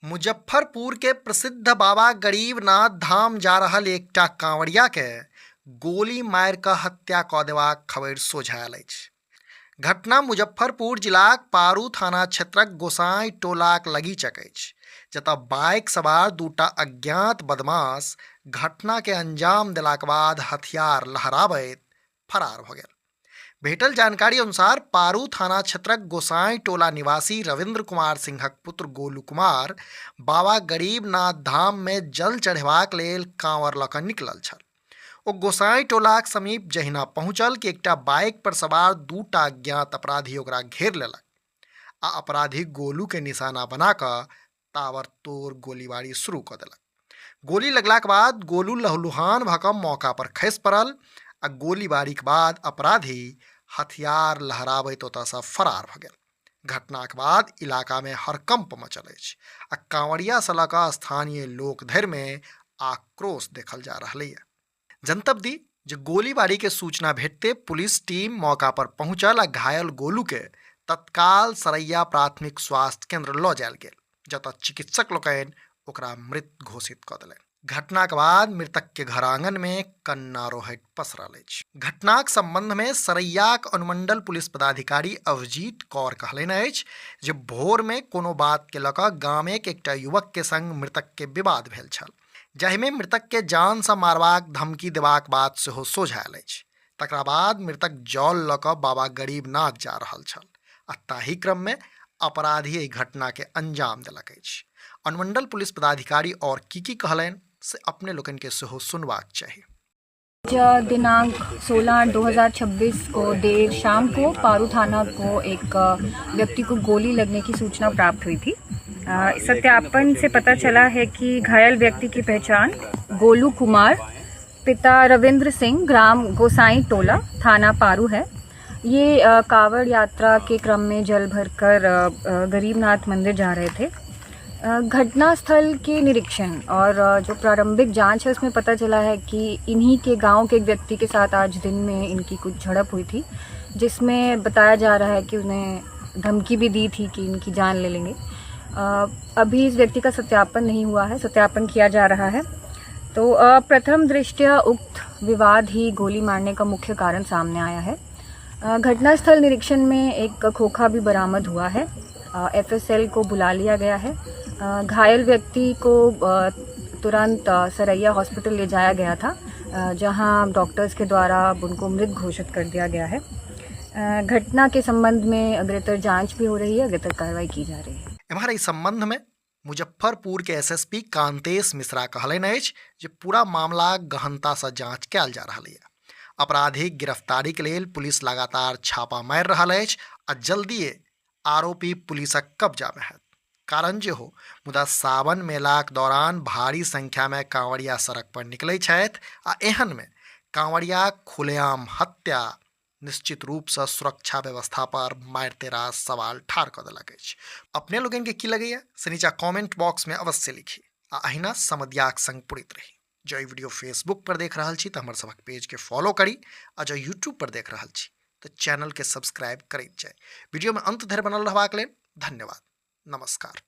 मुजफ्फरपुर के प्रसिद्ध बाबा गरीबनाथ धाम जा रहल एकटा कांवरिया के गोली मारि कऽ हत्या कऽ देबाक खबरि सोझा आयल अछि। घटना मुजफ्फरपुर जिलाक पारू थाना क्षेत्रक गोसाई टोलाक लगीचक अछि, जतय बाइक सवार दूटा अज्ञात बदमाश घटना के अंजाम देलाक बाद हथियार लहराबैत फरार भऽ गेल। भेटल जानकारी अनुसार पारू थाना क्षेत्रक गोसाई टोला निवासी रविंद्र कुमार सिंहक पुत्र गोलू कुमार बाबा गरीबनाथ धाम में जल चढ़ेबाक लेल कांवर लऽ कऽ निकलल छल। ओ गोसाई टोलाक समीप जहिना पहुंचल कि एकटा बाइक पर सवार दूटा अज्ञात अपराधी ओकरा घेर लेलक आ अपराधी गोलू के निशाना बना कऽ ताबड़तोड़ गोलीबारी शुरू कऽ देलक। गोली लगलाक बाद गोलू लहूलुहान भऽ कऽ मौका पर खसि पड़ल आ गोलीबारीक बाद अपराधी हथियार लहराबैत ओतयसँ फरार भऽ गेल। घटनाक बाद इलाकामे हड़कंप मचल अछि आ कांवरियासँ लऽ कऽ स्थानीय लोक धरिमे आक्रोश देखल जा रहलैए। जनतब दी जे गोलीबारी के सूचना भेटते पुलिस टीम मौका पर पहुंचल आ घायल गोलू के तत्काल सरैया प्राथमिक स्वास्थ्य केंद्र लऽ जायल गेल, जतऽ चिकित्सक लोकनि ओकरा मृत घोषित कऽ देलनि। घटनाक बाद मृतक के घर आंगन में कन्ना रोहट पसरल अछि। घटनाक संबंध में सरैयाक अनुमंडल पुलिस पदाधिकारी अभिजीत कौर कहलनि अछि जे भोर में कोनो बात के लऽ कऽ गामे के एकटा युवक के संग मृतक के विवाद भेल छल, जाहिमे मृतक के जान सँ मारबाक धमकी देबाक बात सेहो सोझा आयल अछि। तकरा बाद मृतक जल लऽ कऽ बाबा गरीबनाथ जा रहल छल आ ताहि क्रम में अपराधी एहि घटना के अंजाम देलक अछि। अनुमंडल पुलिस पदाधिकारी और की कहलनि से अपने लोकनि के सेहो सुनबाक चाही। दिनांक 16/8/2026 को देर शाम को पारू थाना को एक व्यक्ति को गोली लगने की सूचना प्राप्त हुई थी। सत्यापन से पता चला है कि घायल व्यक्ति की पहचान गोलू कुमार, पिता रविंद्र सिंह, ग्राम गोसाई टोला, थाना पारू है। ये कांवड़ यात्रा के क्रम में जल भरकर गरीबनाथ मंदिर जा रहे थे। घटना स्थल के निरीक्षण और जो प्रारंभिक जांच है उसमें पता चला है कि इन्हीं के गांव के एक व्यक्ति के साथ आज दिन में इनकी कुछ झड़प हुई थी, जिसमें बताया जा रहा है कि उन्हें धमकी भी दी थी कि इनकी जान ले लेंगे। अभी इस व्यक्ति का सत्यापन नहीं हुआ है, सत्यापन किया जा रहा है। तो प्रथम दृष्टया उक्त विवाद ही गोली मारने का मुख्य कारण सामने आया है। घटनास्थल निरीक्षण में एक खोखा भी बरामद हुआ है। एफएसएल को बुला लिया गया है। घायल व्यक्ति को तुरंत सरैया हॉस्पिटल ले जाया गया था, जहां डॉक्टर्स के द्वारा उनको मृत घोषित कर दिया गया है। घटना के संबंध में अग्रतर जांच भी हो रही है, अग्रतर कार्रवाई की जा रही है। एम्हर एहि संबंध में मुजफ्फरपुर के एसएसपी कांतेश मिश्रा कहलनि अछि जे पूरा मामला गहनता सँ जांच कयल जा रहल यऽ। अपराधीक गिरफ्तारीक लेल पुलिस लगातार छापा मारि रहल अछि आ जल्दिये आरोपी पुलिसक कब्जा मे हैत। कारण जे हो, मुदा सावन मेलाक दौरान भारी संख्या मे कांवरिया सड़क पर निकलैत छथि आ एहन मे कांवरियाक खुलेआम हत्या निश्चित रूप सँ सुरक्षा व्यवस्था पर मारिते रास सवाल ठाढ़ कऽ देलक अछि। अपने लोकनि के की लगैया से नीचा कमेंट बॉक्स मे अवश्य लिखी आ अहिना समदियाक संग पुरैत रही। जँ ई वीडियो फेसबुक पर देख रहल छी तऽ हमर सभक पेज के फॉलो करी आ जँ यूट्यूब पर देख रहल छी तऽ चैनल के सब्सक्राइब करैत जाय। वीडियो में अंत धरि बनल रहबाक लेल धन्यवाद। नमस्कार।